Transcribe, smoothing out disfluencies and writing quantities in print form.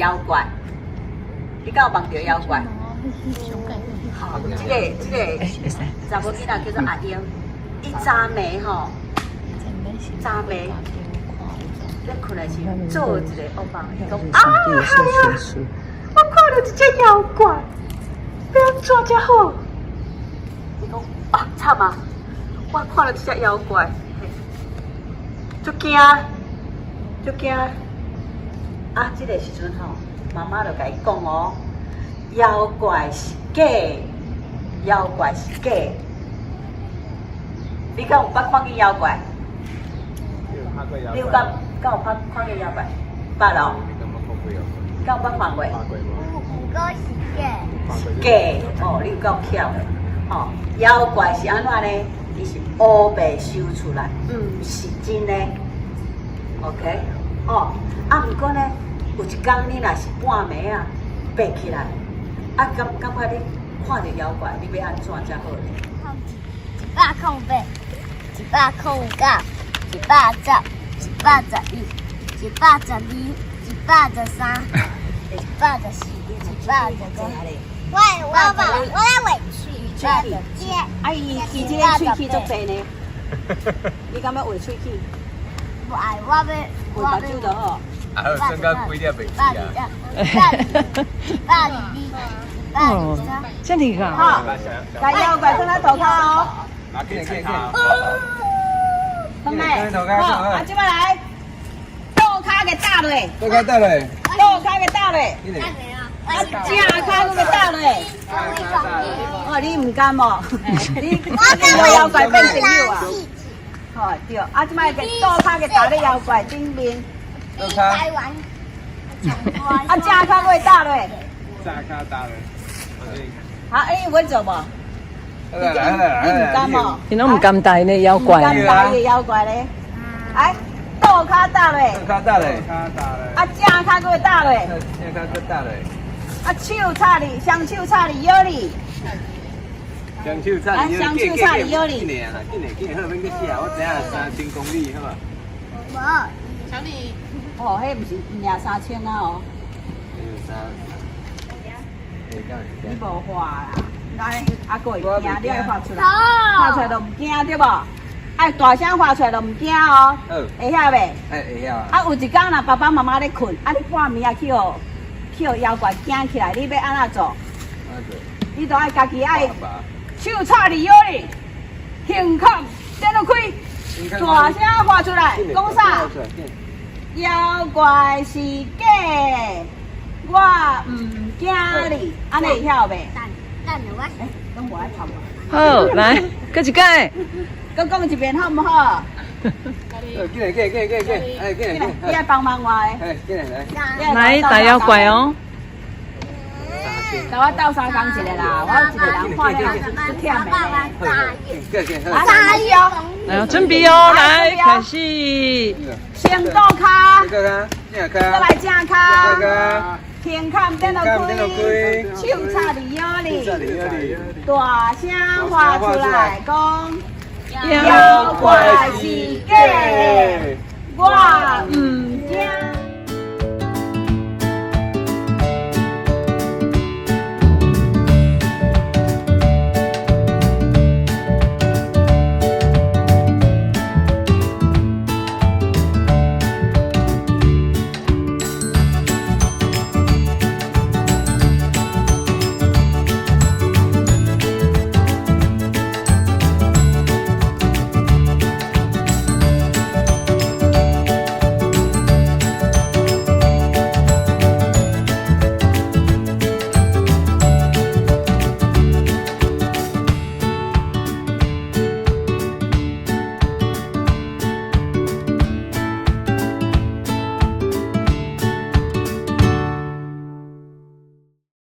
妖怪？你敢有夢著妖怪？好，這個查某囡仔叫做阿英，伊昨暝吼，昨暝咧睏的時做一个惡夢，伊講啊，係啊，我看著一隻妖怪，欲按怎才好？伊講啊，慘啊！我看著這隻妖怪，足驚，足驚。啊，這个時陣吼，媽媽就共伊講哦，妖怪是假，妖怪是假。你敢有捌看見妖怪？你有敢有捌看見妖怪？捌哦。敢有捌看過？有，毋過是假。是假哦，你有夠巧的吼。妖怪是按怎呢？伊是烏白想出來，毋是真的。OK，哦，啊，毋過呢，有一工你若是半暝啊，爬起來，啊，感覺你看著妖怪，你欲按怎才好呢？108，109，110，111，112，113，114，115。我來畫喙，喙齒。啊，伊這個喙齒足濟呢。你敢欲畫喙齒？無愛，我欲畫目睭就好。啊，好，算到幾粒袂記啊？122，123。這麼個。好，共妖怪放佇塗跤哦。好沒？好，啊，這擺來，倒跤共踏落。倒跤踏落。倒跤共踏落。啊，正跤閣共踏落。哦，你毋甘哦？你你妖怪變朋友啊？好，對，啊，這擺個倒跤共踏佇妖怪頂面。倒跤。啊，正跤閣會踏落。正跤踏落。好，欸，有穩做無？你毋甘哦？伊攏毋甘踏呢妖怪。毋甘踏伊个妖怪咧。來，倒跤踏落。倒跤踏落。啊，正跤閣會踏落。正跤閣踏落。啊，手插佇，雙手插佇腰裡。雙手插佇雙手插佇腰裡。緊嘞啊，緊嘞，緊嘞，好，免閣寫，我知影3000公里，好無？無。小李。哦，彼毋是毋贏3000啊哦。三。你無畫啦，來，阿哥會驚，你愛畫出來，畫出來就毋驚對無？愛大聲畫出來就毋驚哦。會曉袂？會曉啊。啊，有一工若爸爸媽媽咧睏，啊，你半暝啊去予妖怪驚起來，你欲按怎做？你都愛家己愛手插佇腰裡，胸口電腦開，大聲畫出來，講啥？妖怪是假，我毋驚你，按呢會曉袂？等等我。欸，攏無愛拍我。好，來，閣一擺。閣講一遍好毋好？緊來，緊來，緊來，緊來，哎，緊來，你愛幫忙我的。哎，緊來來。來打妖怪哦。共我鬥相共一下啦，我有一個人看了足忝的。來，來，準備哦，來開始。先倒跤，正跤，再來正跤，胸坎電腦開，手插佇腰裡，大聲喊出來講，妖怪是假，我毋